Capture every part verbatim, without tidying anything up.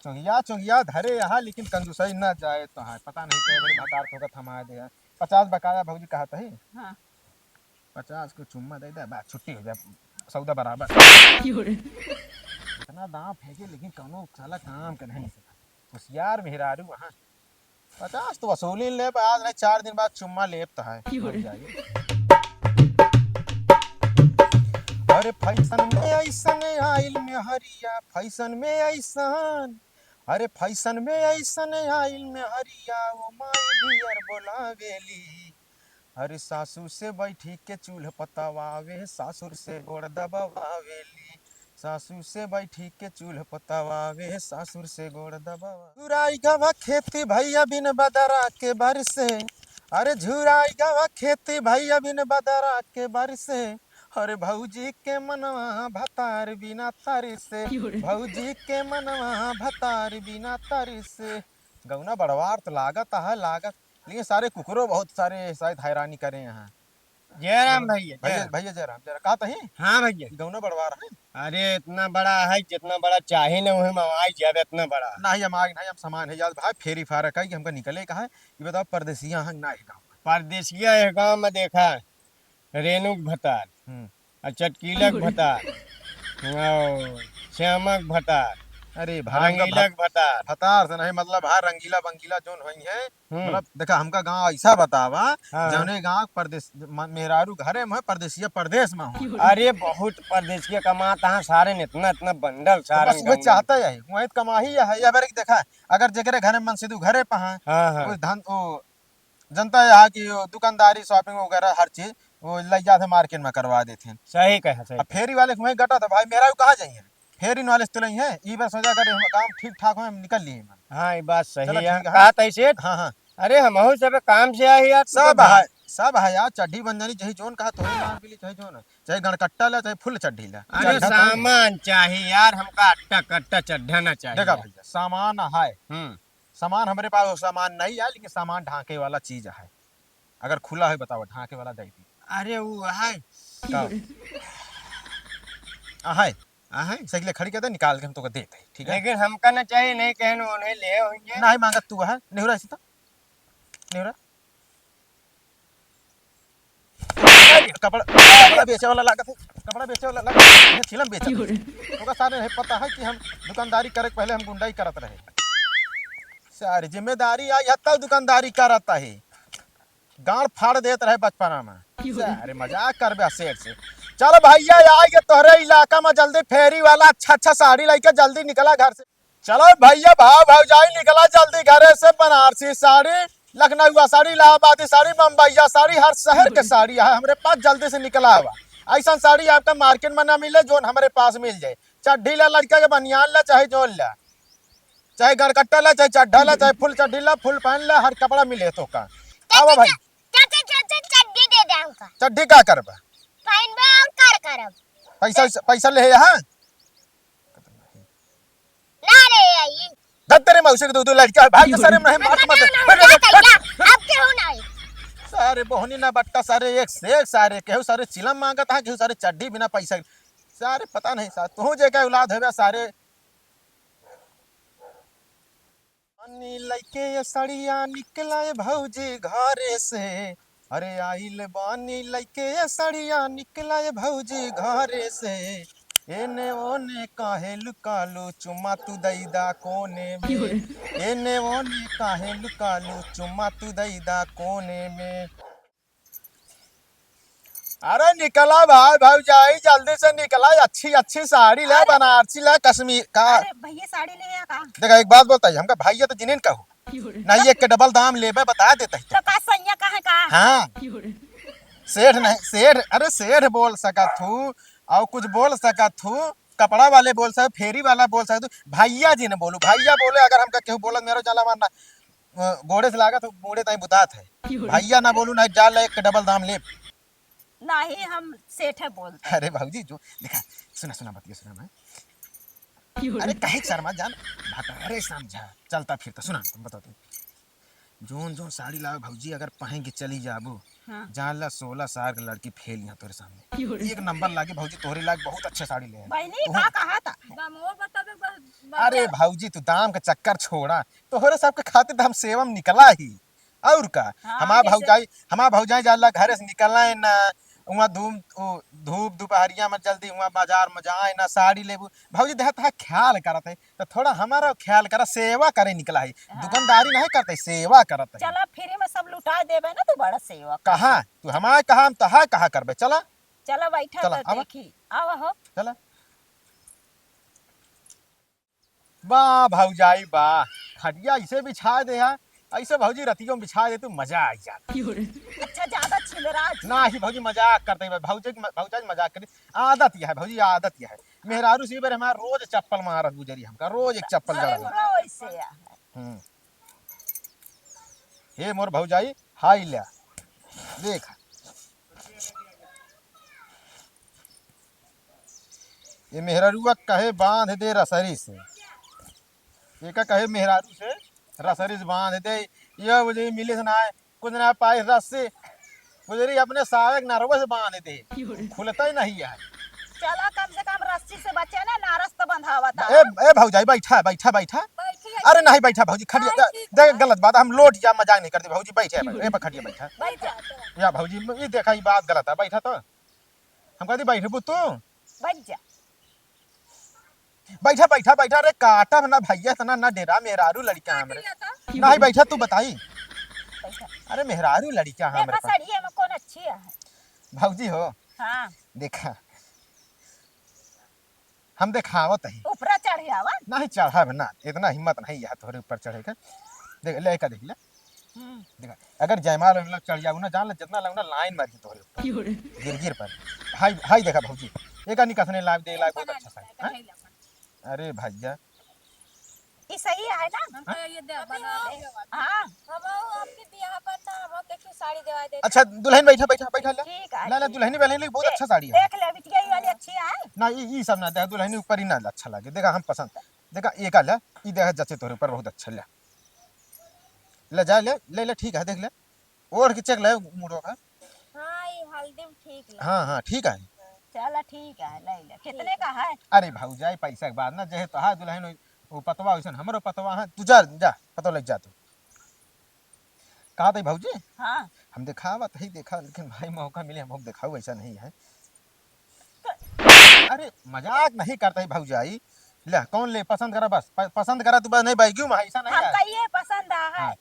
चोंगिया चोंगिया धरे यहाँ, लेकिन कंजूसई ना जाए तो है। पता नहीं कई बार भतार ठोकत हम आए दे हैं। पचास बकाया भौजी कहत ही। हाँ। पचास को चुम्मा दे दे, बस छुट्टी हो जाए, सौदा बराबर। क्यों रे? इतना दांव फेंके, लेकिन कौनो साला काम के नहीं सकत। होशियार मेहरारू वहाँ। पचास तो वसूली ले, आज नहीं, चार दिन बाद चुम्मा लेब तो है। क्यों रे? मर जाई। अरे फैशन में ऐसन आइल मेहरिया, फैशन में ऐसन, अरे फैशन में ऐसन आइल मेहरिया, ओ माय डियर बोलावेली। अरे सासू से बैठी के चूल्ह पतवावे, सासुर से गोड़ दबवावेली। सासू से बैठी के चूल्ह पतवावे, सासुर से गोड़ दबवा। झुराई गवा खेती भैया बिन बदरा के बरसे, अरे झुराई गवा खेती भैया बिन बदरा के बरसे, अरे भौजी के मनवा भतार बिना तरसे, क्यों रे? भौजी के मनवा भतार बिना तरसे। गौना बड़वार तो लागत है, लागत, लेकिन सारे कुकुरो बहुत सारे शायद हैरानी करे हैं। जय राम भैया, जय भैया, राम। भैया जय राम, जय राम। कहा तही? हाँ भैया। ई गौना बड़वार है? अरे इतना बड़ा है, जितना बड़ा चाहे न वही में आई जावे, इतना बड़ा। नहीं, हम आगे नहीं, हम सामान है यार भाई, फेरी फारक है कि हमका निकले का है। ये बताओ, परदेसिया हैं ना ये गाँव में? परदेसिया है गाँव में, देखा, रेणुक भतार, हम्म। आ चटकीलक भतार, और श्यामक भतार, अरे भाई, हमका रंगीलक भत-, भतार। भतार से नहीं मतलब, हाँ, रंगीला बंगीला जोन होई है, हम्म। मतलब, देखा, हमका गाँव ऐसा बतावा, हाँ। जौने गाँव परदेस-, म-, मेहरारू घरे में, परदेसिया परदेस में हो। अरे, बहुत परदेसिया कमात हैं सारे ने, इतना, इतना बंडल तो सारे बस वही गाँव में। चाहता है, वही तो कमाही है, या बार देखा, अगर जेकरे घरे मन से तू घरे पे हैं, हाँ, हाँ। वो धन, वो जनता है कि वो दुकानदारी, shopping वगैरह हर चीज वो लइ जात है market में करवा देत हैं। सही कहा, सही अब कहा। फेरी वाले को वहीं गटा था भाई, मेहरारू कहाँ जाइए? फेरी वाले से तो नहीं है, ई बार सोचा कर हम काम ठीक ठाक हो, हम निकल लिए मन। हाँ, ये बात सही चलो है। ठीक है। कहा तई सेठ? हाँ, हाँ। अरे, हमहू सब काम से आए यार, तू सब तो है, सब है यार, चड्ढी बंजनी, चाहे जोन कहा, तोहरे मार मिली, चाहे जोन, चाहे गणकट्टा ला, चाहे full चड्ढी ला। अरे, चड्ढा तो सामान चाहिए यार, हमका अट्टा कट्टा चड्ढा ना चाहिए। देखा भैया, सामान है। हम्म। सामान हमरे पास वो सामान नहीं है, लेकिन सामान ढांके वाला चीज है। अगर खुला है, बताओ, ढांके वाला दे दी। अरे, वो है। का? आहे। आहे? साइकिल खड़ी कर दे, निकाल के हम तोके देते हैं, ठीक है? लेकिन हमका ना चाहिए, नहीं कहन, उन्हें ले होंगे। नहीं मांगत तू है, नेहुरा ऐसे तो। नेहुरा। कपड़ा, कपड़ा बेचे वाला लागत है, कपड़ा बेचे वाला लागत है, ये चिलम बेचत है। तोका सारे नहीं पता है कि हम दुकानदारी करे के पहले हम गुंडाई करत रहे। सारे जिम्मेदारी आई है तब दुकानदारी करत है। गांड फाड़ देत रहे बचपना में। सारे मजाक करबे सेठ से। चलो भैया, आइए तोहरे इलाका में जल्दी फेरी वाला अच्छा अच्छा साड़ी लेके जल्दी निकला घर से। चलो भैया, भाव भौजाई निकला जल्दी घरे से, बनारसी साड़ी, लखनऊआ साड़ी, इलाहाबादी साड़ी, बम्बईया साड़ी, हर शहर के साड़ी है हमरे पास, जल्दी से निकला हुआ। ऐसा साड़ी आपका market में ना मिले, जोन हमरे पास मिल जाए। चड्ढी ला लड़का के, बनियान ला, चाहे जोन ला, चाहे गड़कट्टा ला, चाहे चड्ढा ला, चाहे full चड्ढी ला, full pant ला, हर कपड़ा मिले तोका। आवा भाई। चाचा, चाचा, चड्ढी दे दे हमका। चड्ढी का करबा? पहनबे और का करब? पैसा, पैसा ले यहाँ? ना रे, आई। धत तेरे मौसी के दो, दो लड़का है, भाई, तो सारे में मार, मार, मार, मार, मार, मार, अब केहू ना आई। सारे बोहनी ना बट्टा, सारे एक से एक, सारे केहू सारे चिलम मांगत है, केहू सारे चड्ढी बिना पैसा। सारे पता नहीं, सारे तू जे का औलाद हवे, सारे। पानी लइके ये सड़िया निकला ए भौजी घरे से, अरे आइल बानी लइके ये सड़िया निकला ए भौजी घरे से, एने ओने काहे लुकालू चुम्मा तू दईदा कोने में, एने ओने काहे लुकालू चुम्मा तू दईदा कोने में। अरे निकला भाई, भौजाई, जल्दी से निकला, अच्छी अच्छी साड़ी ले, अरे। बनारसी ले, कश्मीर का। अरे भैया, साड़ी ले आया का? देखा, एक बात बोलता है, हमका भैया तो जिन्हें कहो, नहीं, एक के double दाम लेबे, बता देता है। तो का सैया कहे का? हाँ। सेठ नहीं, सेठ, अरे सेठ बोल सकत हूँ, और कुछ बोल सकत हूँ, कपड़ा वाले बोल सकत, फेरी वाला बोल सकत हूँ, भैया जी ने बोलू, भैया बोले, अगर हमका केहू बोलत, मेरो जाला मारना, अ, गोड़े से लागत हो, गोड़े ताई बुतात है। भैया ना बोलू, ना डाल एक के double दाम ले। नहीं, हम सेठे बोलते। अरे भौजी, जो, देखा, सुना, सुना, बतिया सुना मैं। अरे, कहे शर्मा जान, भतारे समझा, चलता फिरता, सुना, हम बताते हैं। जोन, जोन साड़ी लावे भौजी, अगर पहन के चली जाबू, हाँ। जान ला, सोलह साल के लड़की फेल यहाँ तोरे सामने। एक नंबर लागी भौजी, तोहरे लायक बहुत अच्छा साड़ी ले आए। बहनी, तू का कहा था? दाम और बतावे, बस, बस अरे जा। भौजी, तू दाम के चक्कर छोड़ा, तोहरे सबके खातिर तो हम सेवा में निकला ही। और का? हाँ, हमार जैसे भौजाई, हमार भौजाई जान ला घरे से निकला है ना, वहाँ धूम, ओ, धूप दोपहरिया में जल्दी वहाँ बाजार में जाए ना, साड़ी लेबू। भौजी, देह तहा ख्याल करत है, तो थोड़ा हमारा ख्याल करा, सेवा करे निकला है। हाँ। दुकानदारी नहीं करते, सेवा करत है। चला, फ्री में सब लुटा देबे ना, तू बड़ा सेवा करत कहाँ? है। तू हमारे कहा, हम तहा कहा करबे? चला। चला, बैठा चला, तो आवा। देखी। आवा हो। चला। वाह भौजाई, वाह। खटिया ऐसे बिछा दे है, ऐसे भौजी रतियों में बिछा दे, तू मजा आ जाता। अच्छा, ज्यादा छिलरा जी। ना ही भौजी, मजाक करते हैं भौजी, भौजाई मजाक करी। आदत यह है भौजी, आदत यह है। मेहरारू से बेर हमार रोज चप्पल मारत गुजरी हमका, रोज एक चप्पल अरे, जड़ा। पूरा वैसे है। हम्म। हे मोर भौजाई, हाई ल्या, देख। ये मेहरारुआ कहे बांध दे रसरी से, एका कहे मेहरारू से रसरी से बांध दे। ये वजह मिले से ना है, कुछ ना पाई रस्सी, गुजरी अपने सारे के नरवा से बांध दे, खुलता ही नहीं है। चला, कम से कम रस्सी से बचे ना, नारस तो बंधावत ए, है। ए भौजाई, बैठा, बैठा, बैठा। बैठी है। अरे नहीं बैठा भौजी, खटिया, नहीं, दे, ठीक दे, है। गलत बात, हम लोट जा, मजाक नहीं करते भौजी, बैठे, बैठे, ए पर खटिया बैठा। बैठ जा। या भौजी, ये देखा, ये बात गलत है, बैठा तो। हम कहती बैठबू तू? बैठ जा। बैठा, बैठा, बैठा, अरे काटब ना भैया, इतना ना डेरा, मेहरारू लड़का हमरे। बैठ जा तो। नहीं बैठा, तू बताई। बैठा। अरे मेहरारू लड़का देखा हमरे पास। साड़िया में कौन अच्छी है? भौजी हो। हाँ। देखा, हम देखावत ही। ऊपरा चढ़ आवा। नहीं चढ़ब ना, इतना हिम्मत नहीं है तोहरे ऊपर चढ़े के। देख, ले का देख ले। हम्म। देखा, अगर जयमाल वाला चढ़ जाऊ ना, जान ले जितना लगना लाइन मारी तोहरे ऊपर। क्यों रे? गिर गिर पर। हाय, हाय देखा भौजी, एका निकसने लाग दे, लाग बहुत अच्छा साड़ी। हाँ? अरे भैया। ई सही है ना? हम कहे ये दे, बना दे। हाँ। हम आपके बियाह पर ना, हम देखियो साड़ी देवा दे। अच्छा, दुल्हन बैठा, बैठा, बैठा ले। ठीक है, ले, ले, ठीक दुल्हनी है। वाली बहुत दे-, अच्छा साड़ी है। देख ले, बिटिया, ई वाली अच्छी है। ना, ई, ई सब ना दे, दुल्हनी ऊपर ही ना अच्छा लगे। देखा, हम पसंद, देखा, एका ले, ई देखा, जचे तोरे ऊपर बहुत अच्छा ले। ले जा, ले, ले, ले, ठीक है, देख ले। ओढ़ के चेक ले, मुड़ो का। हाँ, ई हल्दी में ठीक लगे। हाँ, हाँ, ठीक है। चला, ठीक है, ले ले। कितने का है? अरे भौजाई, पैसा के बात ना, जहे तोहार दुल्हन होई, वो पतवा वैसन हमरो पतवा है। तू जा, जा, पतवा ले जा तू। कहा था भौजी? हाँ। हम देखावत ही देखा, लेकिन भाई मौका मिले, हम देखाऊ ऐसा नहीं है। अरे मजाक नहीं करता है भौजाई। ले, कौन ले? पसंद करा बस, प-, पसंद करा तू बस, नहीं बैगी में ऐसा नहीं हम है। कहिए पसंद आ है। हाँ।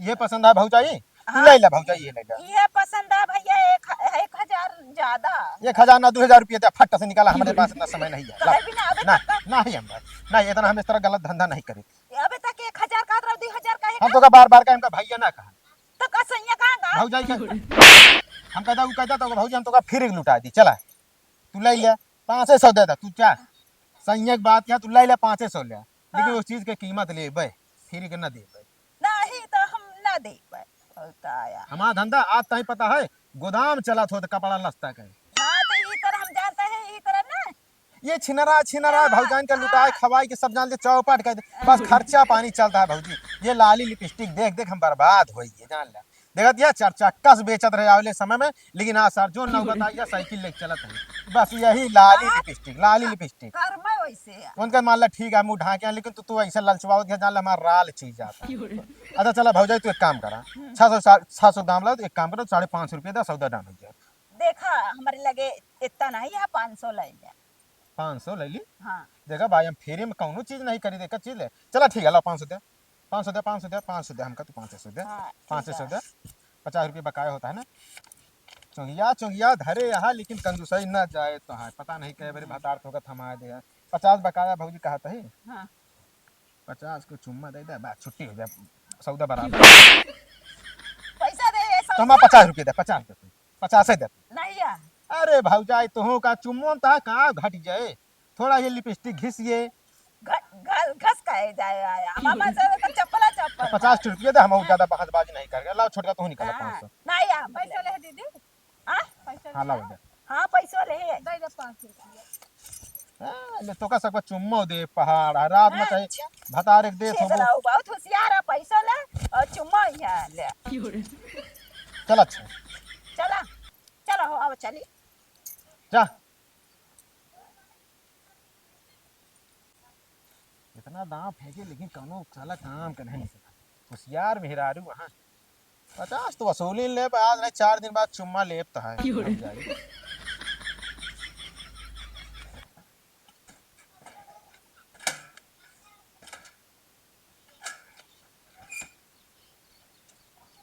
ये पसंद आ भौजाई? तू हाँ। ले ले भौजाई, ये ले ले। ये पसंद आ भैया, एक ह-, एक हजार ज्यादा। एक हजार ना, दो हजार रुपया दे, फट से निकाला, हमारे पास इतना समय नहीं है। कहे भी ना, अबे ना, तक ना ही हम, नहीं, इतना हम इस तरह गलत धंधा नहीं करी। अबे तक एक हजार का रहा, दो हजार का है हम का? तोका बार बार का हमका भैया ना कहा। तो का सैया कहा का? भौजाई का। हम कहता, उ कहता तो भौजी हम तोका फिर लुटा दी, चला। तू ले ले, पाँच सौ दे दे, तू जा। सैया के बात क्या, तू ले ले पाँच सौ ले। लेकिन हाँ। उस चीज के कीमत लेबे, फिर के ना देबे। नहीं तो हम ना देबे। होता आया। हमारा धंधा आज ताई पता है, गोदाम चलत होत कपड़ा लत्ता के। हाँ, तो ई तरह हम जानते हैं, ई तरह ना। ये छिनरा, छिनरा, हाँ, भौजाइन का लुटाए, हाँ। खवाई के सब जान ले, चौपट कर दे। बस खर्चा पानी चलता है भौजी। ये लाली लिपस्टिक देख देख हम बर्बाद होई, ये जान ले। देखत ये चार चक्का से बेचत रहे आवले समय में, लेकिन आज सर जो नौबत आई है, साइकिल लेके चलत है। बस यही लाली हाँ। लिपस्टिक, लाली लिपस्टिक। घर में वैसे है। उनका मान ला ठीक है, मुँह ढाके हैं, लेकिन तू, तू ऐसे ललचवावत है, जान ले हमारा राल चीज जाता है। अच्छा चला भौजाई, तू एक काम करा, हम्म। छह सौ, सा-, छह सौ दाम ला, तो एक काम करो, साढ़े पाँच सौ रुपया दे, सौदा done हो जाए। देखा, हमारे लगे इतना नहीं है, पाँच सौ ले ले। पाँच सौ ले ली? हाँ। देखा भाई, हम फ्री में कौनो चीज नहीं करी, देखा चीज ले। चला ठीक है, ला पाँच सौ दे, पाँच सौ दे, पाँच सौ दे, पाँच सौ दे, हमका तू पाँच सौ दे, हाँ, ठीक पाँच सौ है। दे, पचास रुपये बकाया होता है ना। चोंगिया, चोंगिया धरे यहाँ, लेकिन कंजूसाई ना जाए तो है। पता नहीं कई बारी हम्म। भतार ठोका थमा दे है। पचास बकाया भौजी कहत है। हाँ। पचास को चुम्मा दे दे, बस छुट्टी हो जाए, सौदा बराबर। पैसा दे, ये तो हमारा सौदा। पचास रुपये दे, पचास दे तू, पचास ही दे तू। नहीं यार। अरे भौजाई, तुहू का चुम्मो में ता का घट जाए, थोड़ा ये लिपस्टिक घिसिए। घ-, घ-, घस काहे जाए आया? हमारा से तो चप्पला चप्पल तो पचास है। रुपये दे, हम और हाँ। ज्यादा बहसबाजी नहीं करेंगे। लाओ छोटका, तू निकाल हाँ। पाँच सौ। नहीं यार, पैसा ले दीदी। आ? पैसा हाँ, ले लाओ आ। दे। हाँ, पैसा ले। दे दे पाँच सौ रुपया। हाँ, ले तोका सबका चुम्मो दे पहाड़, आ रात में हाँ, चाहे अच्छा। भतार एक दे छिनरा, बहुत होशियार है, पैसा ले और चुम्मा यहाँ ले। चल अच्छा। चला, चला हो, आवा चली। जा। इतना दाँव फेंके, लेकिन कौनो साला काम का नहीं सकत। होशियार मेहरारू वहाँ। पचास तो वसूली लेब, आज नहीं, चार दिन बाद चुम्मा लेब तो है। क्यों रे? अब जाई।